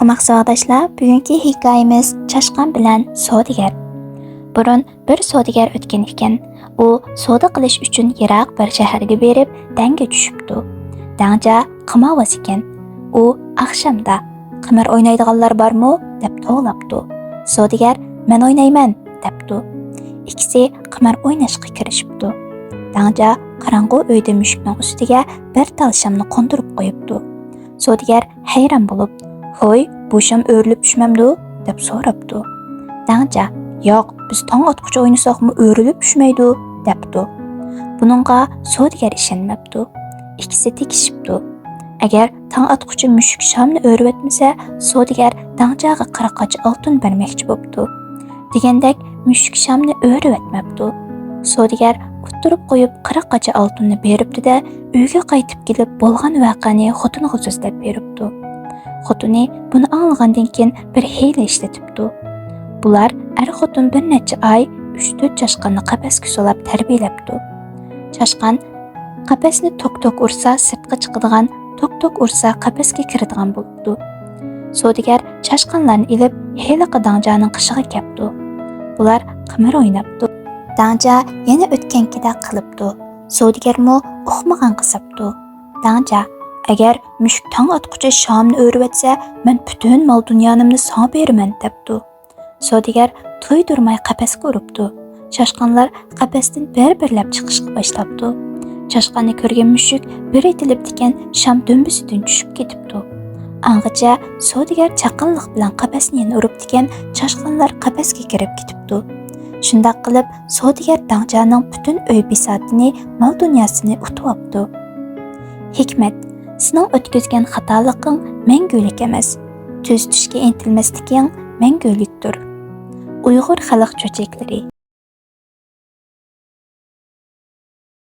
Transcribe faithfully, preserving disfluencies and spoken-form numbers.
ئوماق ساۋاقداشلار، بۈگۈنكى ھېكايىمىز چاشقان بىلەن سودىگەر. بۇرۇن بىر سودىگەر ئۆتكەن ئىكەن. ئۇ سودا قىلىش ئۈچۈن يىراق بىر شەھەرگە بېرىپ، دەڭگە چۈشۈپتۇ. داڭجا قىمارۋاز ئىكەن. ئۇ ئاخشامدا «قىمار ئوينايدىغانلار بارمۇ؟» دەپ توۋلاپتۇ. سودىگەر «مەن ئوينايمەن» دەپتۇ. ئىككىسى قىمار ئويناشقا كىرىشىپتۇ. داڭجا قاراڭغۇ ئۆيدە مۈشۈكنىڭ ئۈستىگە بىر تال شامنى قوندۇرۇپ قويۇپتۇ. سودىگەر ھەيران بولۇپ، «ھوي، بۇ شام ئۆرۈلۈپ چۈشمەمدۇ؟» دەپ سوراپتۇ. داڭجا، «ياق، بىز تاڭ ئاتقۇچە ئوينىساقمۇ ئۆرۈلۈپ چۈشمەيدۇ» دەپتۇ. بۇنىڭغا سودىگەر ئىشەنمەپتۇ. ئىككىسى تېكىشىپتۇ. ئەگەر تاڭ ئاتقۇچە مۈشۈك شامنى ئۆرۈۋەتمىسە، سودىگەر داڭجاغا قىرىق قاچا ئالتۇن بەرمەكچى بوپتۇ. دېگەندەك، مۈشۈك شامنى ئۆرۈۋەتمەپتۇ. سودىگەر ئۇتتۇرۇپ قويۇپ، قىرىق قاچا ئالتۇننى بېرىپتۇ-دە، ئۆيگە قايتىپ كېلىپ، بولغان ۋەقەنى خوتۇنىغا سۆزلەپ بېرىپتۇ. خوتۇنى بۇنى ئاڭلىغاندىن كېيىن بىر ھىيلە ئىشلىتىپتۇ. بۇلار ئەر-خوتۇن بىر نەچچە ئاي ئۈچ-تۆت چاشقاننى قەپەسكە سولاپ تەربىيەلەپتۇ. چاشقان قەپەسنى توك-توك ئۇرسا سىرتقا چىقىدىغان، توك-توك ئۇرسا قەپەسكە كىرىدىغان بولۇپتۇ. سودىگەر چاشقانلارنى ئېلىپ، ھېلىقى داڭجانىڭ قېشىغا كەپتۇ. بۇلار قىمار ئويناپتۇ. داڭجا يەنە ئۆتكەنكىدەك قىلىپتۇ. سودىگەرمۇ ئۇقمىغان قىساپتۇ. داڭجا، «ئەگەر مۈشۈك تاڭ ئاتقۇچە شامنى ئۆرۈۋەتسە، مەن پۈتۈن مال-دۇنيانىمنى ساڭا بېرىمەن» دەپتۇ. سودىگەر تۇيدۇرماي قەپەسكە ئۇرۇپتۇ. چاشقانلار قەپەستىن بىر-بىرلەپ چىقىشقا باشلاپتۇ. چاشقاننى كۆرگەن مۈشۈك بىر ئېتىلىپتىكەن، شام دۈمبىسىدىن چۈشۈپ كېتىپتۇ. ئاڭغىچە سودىگەر چاققانلىق بىلەن قەپەسنى يەنە ئۇرۇپتىكەن، چاشقانلار قەپەسكە كىرىپ كېتىپتۇ. شۇنداق قىلىپ، سودىگەر داڭجانىڭ پۈتۈن ئۆي بىساتىنى، مال-دۇنياسىنى ئۇتۇۋاپتۇ. ھېكمەت، سېنىڭ ئۆتكۈزگەن خاتالىقىڭ مەڭگۈلۈك ئەمەس، تۈزىتىشكە ئىنتىلمەسلىكىڭ مەڭگۈلۈكتۇر. ئۇيغۇر خەلق چۆچەكلىرى.